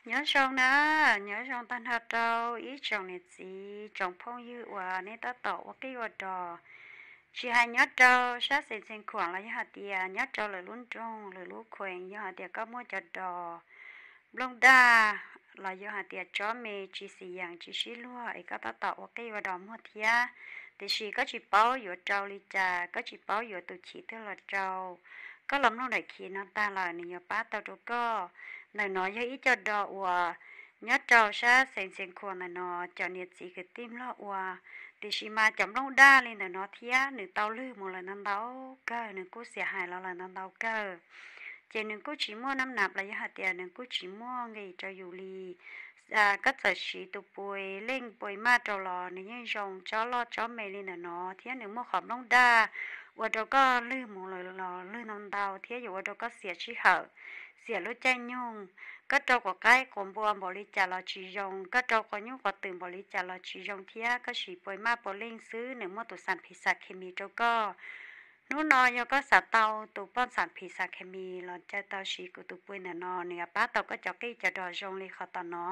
Nyob zoo na, nyob zoo tag nrho rau ib tsoom niam txiv tsoom phooj ywg uas nej tab tom ua qij ua dos, tsis hais nyob rau sab xeev Xeev Khuam los yog hais tias nyob rau lwm lub nroog lwm lub khuees, yog hais tias koj muaj cov dos nplooj daj los yog hais tias tsob me tsis xis yeem tsis sib luag es koj tab tom ua qij ua dos muag thiab, tiam sis koj tsis paub yuav rau li cas, koj tsis paub yuav tus chiv twg los rau, koj los mloog daim khiv no tag lawm nws yuav pab tau rau koj. Ntawm no yog ib co dos uas nyob rau sab xeev Xeev Khuam ntawm no cov niam txiv kwv tij Nplog ua, tiam sis mas cov nplooj daj li ntawm no thiab nws tau lwg mus lawm ntau ntau kawg, nws kuj xiam hais los lawm ntau ntau kawg, ces nws kuj tsis muaj nab nam los yog hais tias nws kuj tsis muaj nqis rau yus li. Koj txawm siv tus pui leej pui maj rau los nws yeej zoo tsob loj tsob me li ntawm no thiab nws muaj qhov nplooj daj ua rau koj lwg mus lawm los lwg ntau ntau thiab yuav ua rau koj xiam sij hawm, xiam lub caij nyoog. Koj rau quav qaib quav npua npaum li cas los tsis zoo, koj rau quav nyuj quav twm npaum li cas los tsis zoo thiab koj siv pui maj pua leej xwb nws muaj tus xam phis xam khes mis rau koj. Hnub no yog koj xav tau tus poj xam phis xam khes mis los caw tau siv kuv tus pui ntawm no, nws yuav pab tau koj cov qij cov dos zoo li qhov tom no.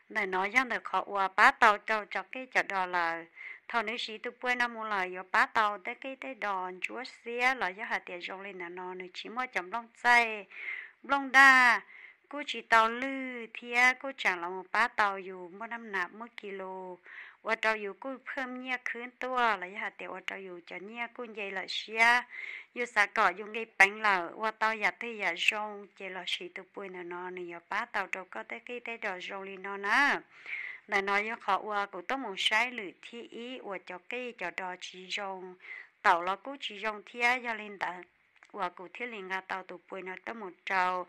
Ntawm no yog ntawm qhov uas pab tau rau cov qij cov dos lawm. Thaum nws siv tus pui no mus lawm yuav pab tau tej qij tej dos ntsuab xiab los yog hais tias zoo li ntawm no, nws tsis muaj cov nplooj txaij, nplooj daj, kuj tsis tau lwg thiab kuj tseem los mus pab tau yus muaj nab nam muaj kis lus, ua rau yus kuj phwj nyiaj khwb tuaj los yog hais tias ua rau yus cov nyiaj kuj nce lawm siab. Yus xav kom yus nqis peev lawm ua tau yam twg yam zoo ces los siv tus pui ntawm no nws yuav pab tau rau koj tej qij tej dos zoo li no na. Ntawm no yog qhov uas kuv tuaj mus saib lwm thib ib uas cov qij cov dos tsis zoo, taum los kuj tsis zoo thiab yog li ntawd uas kuv thiaj li nqa tau tus pui no tuaj mus rau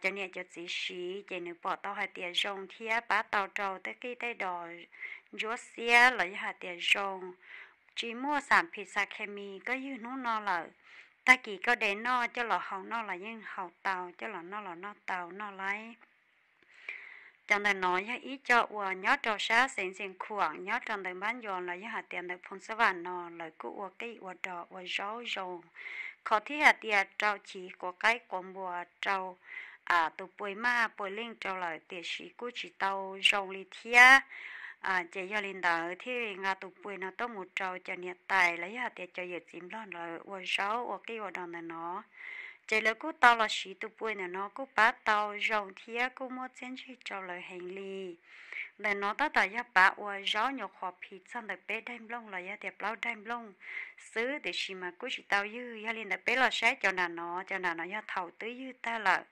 cov niam cov txiv siv ces nws pom tau hais tias zoo thiab pab tau rau tej qij tej dos ntsuab xiab los yog hais tias zoo, tsis muaj xam phis xam khes mis. Koj ywg hnub no lawm, tag kis koj de noj coj los hau noj los yeej hau tau, coj los noj los noj tau noj laib. Cov ntawm no yog ib co uas nyob rau sab xeev Xeev Khuam nyob rau ntawm Npab Ncuas los yog hais tias ntawm Phoos Xab Vam no lawv kuj ua qij ua dos ua zaub zoo. Qhov thiaj hais tias rau chiv quav qaib quav npua rau tus pui maj pua leej rau lawm tiam sis kuj tsis tau zoo li thiab. Ces yog li ntawd thiaj li nqa tus pui no tuaj mus rau cov niam tais los yog hais tias cov yawm txiv Nplog lawv ua zaub ua qij ua dos ntawm no. Ces lawv kuj tau los siv tus pui ntawm no kuj pab tau zoo thiab kuj muaj txiaj ntsig rau lawv heev li. Ntawm no tab tom yog pav ua zaub nyuam qhuav phis txog ntawm peb daim nplooj los yog tias plaub daim nplooj xwb tiam sis mas kuj tsis tau ywg. Yog li ntawd peb los saib cov nram no, cov nram no yog thaum twb ywg tag lawm,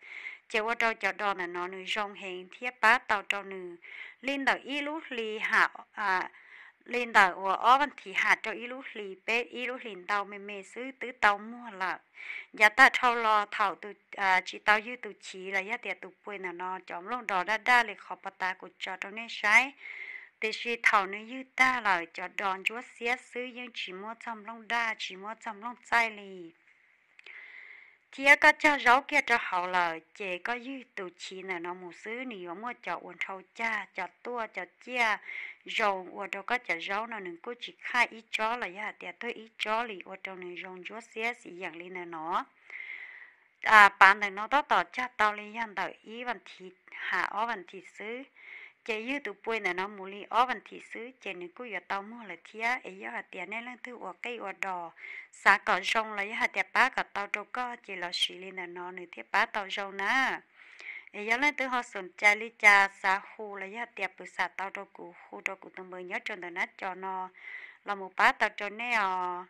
ces ua rau cov dos ntawm no nws zoo heev thiab pab tau rau nws li ntawm ib lub hli ha li ntawm uas ob vas thiv ham rau ib lub hli, peb ib lub hlis ntau me me xwb twb tau muag lawm. Yav tag dhau los thaum tsis tau ywg tus chiv los yog tias tus pui ntawm no cov nplooj dos daj daj li qhov pov tas kuv tso rau nej saib, tiam sis thaum nws ywg tag lawm cov dos ntsuab xiab xwb yeej tsis muaj txog nplooj daj tsis muaj txog nplooj txaij li. Thiab koj cog zaub kiag rau hauv lawm ces koj ywg tus chiv ntawm no mus xwb nws yuav muaj cov uas nrhau cag, cov tuaj cov ciaj zoo ua rau koj cov zaub no nws kuj tsis qhaj ib tsob los yog hais tias tuag ib tsob li ua rau nws zoo ntsuab xiab xim yeem li ntawm no. Pav ntawm no tab tom cog tau li yog ntawm ib vas thiv ham ob vas thiv xwb, ces ywg tus pui ntawm no mus li ob vas thiv xwb ces nws kuj yuav tau muag lawm thiab. Es yog hais tias nej leej twg ua qij ua dos xav kom zoo los yog hais tias pab kom tau rau koj ces los siv li ntawm no nws thiaj pab tau zoo na. Es yog leej twg ho xom cai li cas xav hu los yog tias pw xav tau rau kuv hu rau kuv tus npawb nyob rau ntawm nab co no los mus pab tau rau nej os.